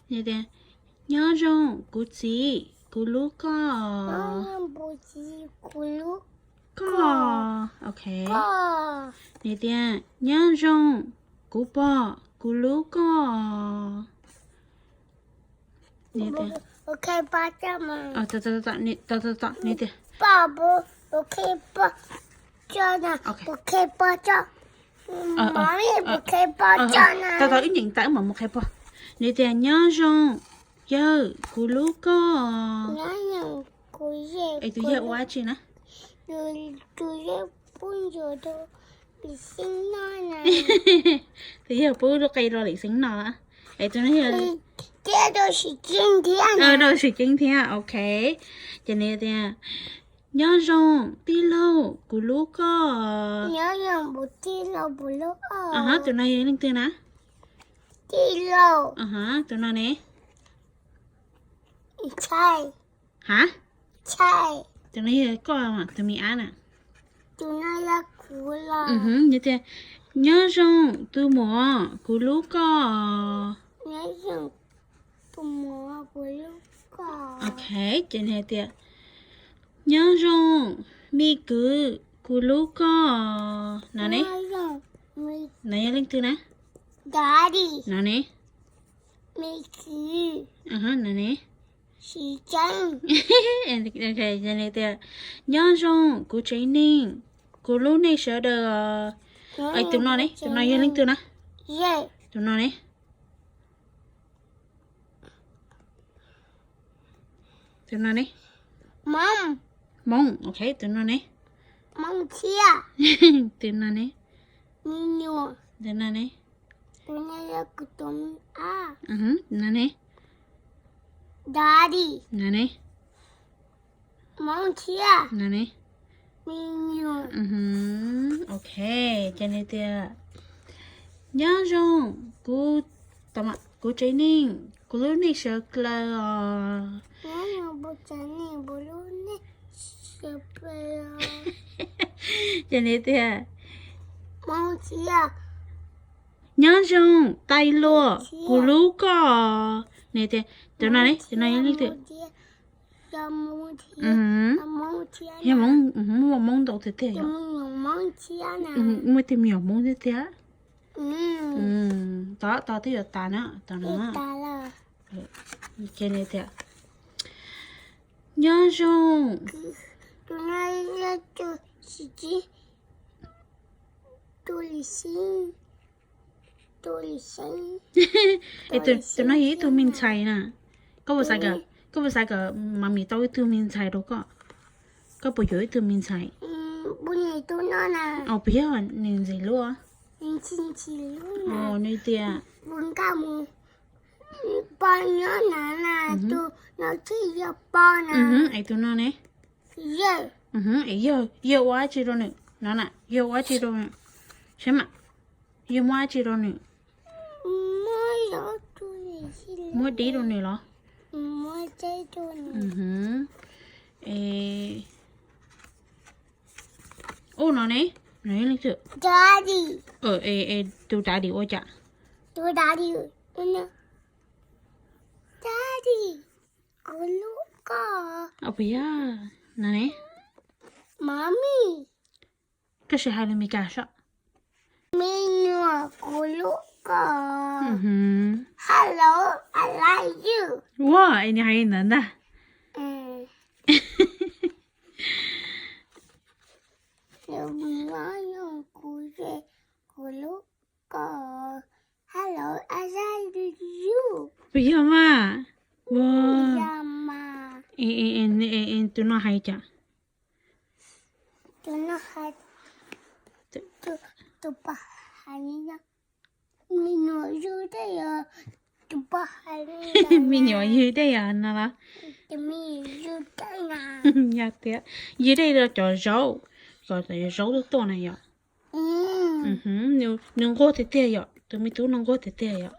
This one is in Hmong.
Nws tias, nyob zoo kuv txiv, kuv hlub koj. Koj. Ok. Nws tias, nyob zoo kuv pog, kuv hlub koj. Nws tias, nws tias, tau tau wb nyeem tas wb mam mus qhia pog. Nws tias, nyob zoo yawg, kuv hlub koj. Es tus yawg ua dab tsi na? Tus yawg pub lub qe rau Lim Xeeb no. Es tus no yog rau Sim Ceeb thiab. Ok. Ces nws tias, nyob zoo tij laug, kuv hlub koj. Tus no yog leej twg na? Tus no ne? Ha? Tus no yog koj, tus me ab na. Nws tias, nyob zoo tus muam, kuv hlub koj. Ok, ces nws hais tias, nyob zoo me kwv, kuv hlub koj. No ne? No yog leej twg na? No ne? No ne? Nws tias, nyob zoo kuv tsev neeg, kuv hlub nej sawv daws. Tus no ne? Tus no yog leej twg na? Tus no ne? Tus no ne? Hmoob. Ok, tus no ne? Tus no ne? Tus no ne? No ne? No ne? Ok, ces nws tias, nyob zoo kuv, kuv tsev neeg, kuv hlub nej sawv daws os. Ces nws tias, nyob zoo tais luag, kuv hlub koj. Nws tias, tus no ne? Tus no yog leej twg? Yog Hmoob, muaj Hmoob ntau tiag tiag yom. Muaj tej me nyuam Hmoob tiag tiag. Tos, tos twb yuav tas na, tos no. Ces nws tias, nyob zoo. Es tus no yog ib tug me ntxhais na. Koj puas xav kom, koj puas xav kom Mami tau ib tug me ntxhais rau koj? Koj puas yuav ib tug me ntxhais? Puas yog nws ntxim hlub? Nws tias, es tus no ne? Es yawg, yawg ua dab tsi rau nws no na? Yawg ua dab tsi rau nws? Saib mas, yawg muab dab tsi rau nws? Muab dib rau nws los? Es, ub, no ne? No yog leej twg? Es tus daddy ua cas? Puas yog? No ne? Koj sim hais lus Meskas soj. Me nyuam, kuv hlub koj. Hello, I like you. Ua, es nws hais li ntawd ntag. Kuv hlub koj. Hello, I like you. Puas yog mas? Ua, tus no hais cas? Tus no hais, tus pog hais, me nyuam yug tej yog, tus pog hais, me nyuam yug tej yog no los? Yog tias yug tej yog cov zaub, kom cov zaub tuaj tuaj na yom. Nws nquag tiag tiag yom, tus me tub no nquag tiag tiag yom.